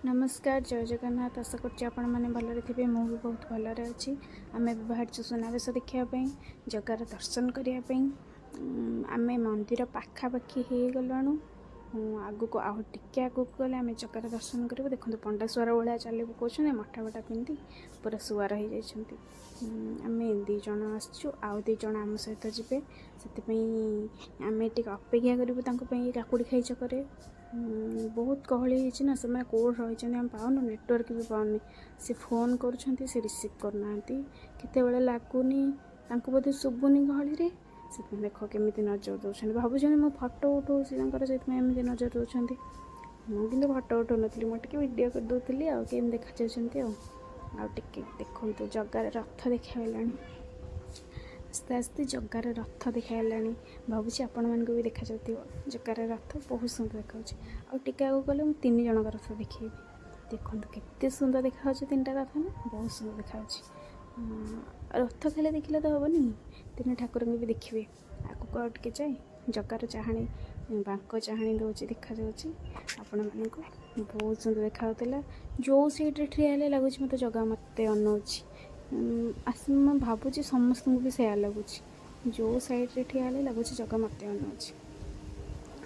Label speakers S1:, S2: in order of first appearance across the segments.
S1: ନମସ୍କାର, ଜୟ ଜଗନ୍ନାଥ। ଆଶା କରୁଛି ଆପଣମାନେ ଭଲରେ ଥିବେ। ମୁଁ ବି ବହୁତ ଭଲରେ ଅଛି। ଆମେ ବି ବାହାରିଛୁ ସୁନାବେଶ ଦେଖିବା ପାଇଁ, ଜଗାର ଦର୍ଶନ କରିବା ପାଇଁ। ଆମେ ମନ୍ଦିର ପାଖାପାଖି ହେଇଗଲାଣୁ। ଆଗକୁ ଆଉ ଟିକେ ଆଗକୁ ଗଲେ ଆମେ ଜଗାର ଦର୍ଶନ କରିବୁ। ଦେଖନ୍ତୁ, ପଣ୍ଡା ସୁଆର ଭଳିଆ ଚାଲି ପକାଉଛନ୍ତି। ମଠା ଫଟା ପିନ୍ଧି ପୁରା ସୁଆର ହେଇଯାଇଛନ୍ତି। ଆମେ 2 ଜଣ ଆସିଛୁ, ଆଉ 2 ଜଣ ଆମ ସହିତ ଯିବେ। ସେଥିପାଇଁ ଆମେ ଟିକେ ଅପେକ୍ଷା କରିବୁ ତାଙ୍କ ପାଇଁ କାକୁଡ଼ି ଖାଇ ଛକରେ। ବହୁତ ଗହଳି ହେଇଛି ନା, ସେମାନେ କେଉଁଠି ରହିଛନ୍ତି ଆମେ ପାଉନୁ, ନେଟୱାର୍କ ବି ପାଉନି। ସେ ଫୋନ୍ କରୁଛନ୍ତି, ସେ ରିସିଭ୍ କରୁନାହାନ୍ତି, କେତେବେଳେ ଲାଗୁନି ତାଙ୍କୁ, ବୋଧେ ଶୁଭୁନି ଗହଳିରେ। ସେଥିପାଇଁ ଦେଖ କେମିତି ନଜର ଦେଉଛନ୍ତି। ଭାବୁଛନ୍ତି ମୁଁ ଫଟୋ ଉଠାଉଛି ତାଙ୍କର, ସେଥିପାଇଁ ଏମିତି ନଜର ଦେଉଛନ୍ତି। ମୁଁ କିନ୍ତୁ ଫଟୋ ଉଠାଉନଥିଲି, ମୁଁ ଟିକେ ଭିଡ଼ିଓ କରିଦେଉଥିଲି ଆଉ କେମିତି ଦେଖାଯାଉଛନ୍ତି। ଆଉ ଟିକେ ଦେଖନ୍ତୁ, ଜଗାର ରଥ ଦେଖାଗଲାଣି। ଆସ୍ତେ ଆସ୍ତେ ଜଗାର ରଥ ଦେଖାଗଲାଣି। ଭାବୁଛି ଆପଣମାନଙ୍କୁ ବି ଦେଖାଯାଉଥିବ। ଜଗାର ରଥ ବହୁତ ସୁନ୍ଦର ଦେଖାଯାଉଛି। ଆଉ ଟିକେ ଆଗକୁ ଗଲେ ମୁଁ ତିନି ଜଣଙ୍କ ରଥ ଦେଖେଇବି। ଦେଖନ୍ତୁ, କେତେ ସୁନ୍ଦର ଦେଖାଯାଉଛି ତିନିଟା ରଥ ନା? ବହୁତ ସୁନ୍ଦର ଦେଖାଯାଉଛି। ରଥ ଖାଲି ଦେଖିଲେ ତ ହେବନି, ତିନି ଠାକୁରଙ୍କୁ ବି ଦେଖିବେ। ଆଗକୁ ଆଉ ଟିକେ ଯାଏ ଜଗାର ଚାହାଣୀ, ବାଙ୍କ ଚାହାଣୀ ଦେଉଛି, ଦେଖାଯାଉଛି ଆପଣମାନଙ୍କୁ। ବହୁତ ସୁନ୍ଦର ଦେଖାଯାଉଥିଲା। ଯେଉଁ ସାଇଡ଼୍ରେ ଠିଆ ହେଲେ ଲାଗୁଛି ମୋତେ ଜଗା ମୋତେ ଅନଉଛି। ଆସି ମୁଁ ଭାବୁଛି ସମସ୍ତଙ୍କୁ ବି ସେୟା ଲାଗୁଛି। ଯେଉଁ ସାଇଡ଼୍ରେ ଠିଆ ହେଲେ ଲାଗୁଛି ଜଗା ମୋତେ ଅନଉଛି।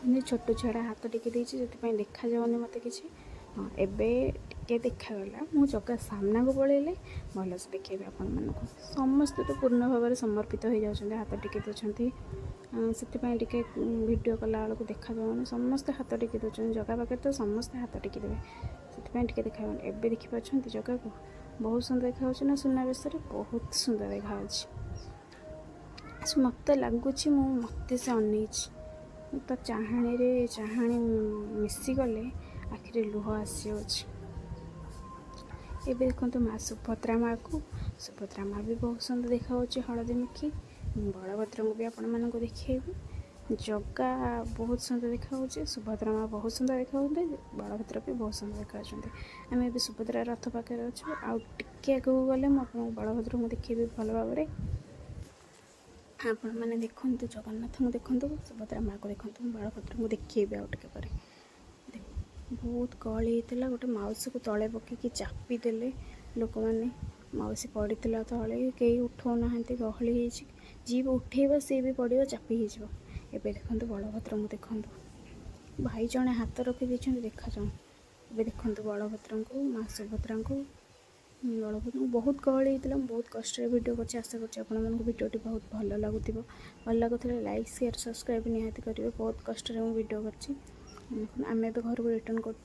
S1: ମାନେ ଛୋଟ ଛୁଆଟା ହାତ ଟେକି ଦେଇଛି, ସେଥିପାଇଁ ଦେଖାଯାଉନି ମୋତେ କିଛି। ହଁ, ଏବେ ଟିକେ ଦେଖାଗଲା। ମୁଁ ଜଗା ସାମ୍ନାକୁ ପଳେଇଲେ ଭଲସେ ଦେଖେଇବି ଆପଣମାନଙ୍କୁ। ସମସ୍ତେ ତ ପୂର୍ଣ୍ଣ ଭାବରେ ସମର୍ପିତ ହେଇଯାଉଛନ୍ତି, ହାତ ଟେକି ଦେଉଛନ୍ତି। ସେଥିପାଇଁ ଟିକେ ଭିଡ଼ିଓ କଲାବେଳକୁ ଦେଖାଯାଉନି। ସମସ୍ତେ ହାତ ଟେକି ଦେଉଛନ୍ତି ଜଗା ପାଖରେ, ତ ସମସ୍ତେ ହାତ ଟେକି ଦେବେ, ସେଥିପାଇଁ ଟିକେ ଦେଖାଯାଉନି। ଏବେ ଦେଖିପାରୁଛନ୍ତି ଜଗାକୁ? ବହୁତ ସୁନ୍ଦର ଦେଖାଯାଉଛି ନା? ସୁନାବେଶରେ ବହୁତ ସୁନ୍ଦର ଦେଖାଯାଉଛି। ମୋତେ ଲାଗୁଛି ମୋତେ ସେ ଅନେଇଛି। ତ ଚାହାଣୀରେ ଚାହାଣୀ ମିଶିଗଲେ ଆଖିରେ ଲୁହ ଆସିଯାଉଛି। ଏବେ ଦେଖନ୍ତୁ ମା ସୁଭଦ୍ରା ମାଆକୁ। ସୁଭଦ୍ରା ମା ବି ବହୁତ ସୁନ୍ଦର ଦେଖାଯାଉଛି ହଳଦୀ ମୁଖୀ। ବଳଭଦ୍ରଙ୍କୁ ବି ଆପଣମାନଙ୍କୁ ଦେଖେଇବି। ଜଗା ବହୁତ ସୁନ୍ଦର ଦେଖାଯାଉଛି, ସୁଭଦ୍ରା ମା ବହୁତ ସୁନ୍ଦର ଦେଖାଯାଉଛନ୍ତି, ବଳଭଦ୍ର ବି ବହୁତ ସୁନ୍ଦର ଦେଖାଯାଉଛନ୍ତି। ଆମେ ଏବେ ସୁଭଦ୍ରା ରଥ ପାଖରେ ଅଛୁ। ଆଉ ଟିକେ ଆଗକୁ ଗଲେ ମୁଁ ଆପଣଙ୍କୁ ବଳଭଦ୍ରଙ୍କୁ ଦେଖେଇବି ଭଲ ଭାବରେ। ଆପଣମାନେ ଦେଖନ୍ତୁ, ଜଗନ୍ନାଥଙ୍କୁ ଦେଖନ୍ତୁ, ସୁଭଦ୍ରା ମାଆକୁ ଦେଖନ୍ତୁ, ମୁଁ ବଳଭଦ୍ରଙ୍କୁ ଦେଖେଇବି ଆଉ ଟିକେ ପରେ। ବହୁତ ଗହଳି ହେଇଥିଲା। ଗୋଟେ ମାଉସୀକୁ ତଳେ ପକେଇକି ଚାପି ଦେଲେ ଲୋକମାନେ। ମାଉସୀ ପଡ଼ିଥିଲା ତଳେ, କେହି ଉଠଉନାହାନ୍ତି, ଗହଳି ହେଇଛି। ଯିଏ ବି ଉଠେଇବ ସିଏ ବି ପଡ଼ିବ, ଚାପି ହେଇଯିବ। ଏବେ ଦେଖନ୍ତୁ, ବଳଭଦ୍ରଙ୍କୁ ଦେଖନ୍ତୁ। ଭାଇ ଜଣେ ହାତ ରଖିଦେଇଛନ୍ତି, ଦେଖାଯାଉ। ଏବେ ଦେଖନ୍ତୁ ବଳଭଦ୍ରଙ୍କୁ, ମା ସୁଭଦ୍ରାଙ୍କୁ, ବଳଭଦ୍ରଙ୍କୁ। ବହୁତ ଗହଳି ହେଇଥିଲା। ମୁଁ ବହୁତ କଷ୍ଟରେ ଭିଡ଼ିଓ କରିଛି। ଆଶା କରୁଛି ଆପଣମାନଙ୍କୁ ଭିଡ଼ିଓଟି ବହୁତ ଭଲ ଲାଗୁଥିବ। ଭଲ ଲାଗୁଥିଲେ ଲାଇକ୍, ସେୟାର, ସବସ୍କ୍ରାଇବ୍ ନିହାତି କରିବେ। ବହୁତ କଷ୍ଟରେ ମୁଁ ଭିଡ଼ିଓ କରିଛି। ଆମେ ଏବେ ଘରକୁ ରିଟର୍ନ କରୁଛୁ।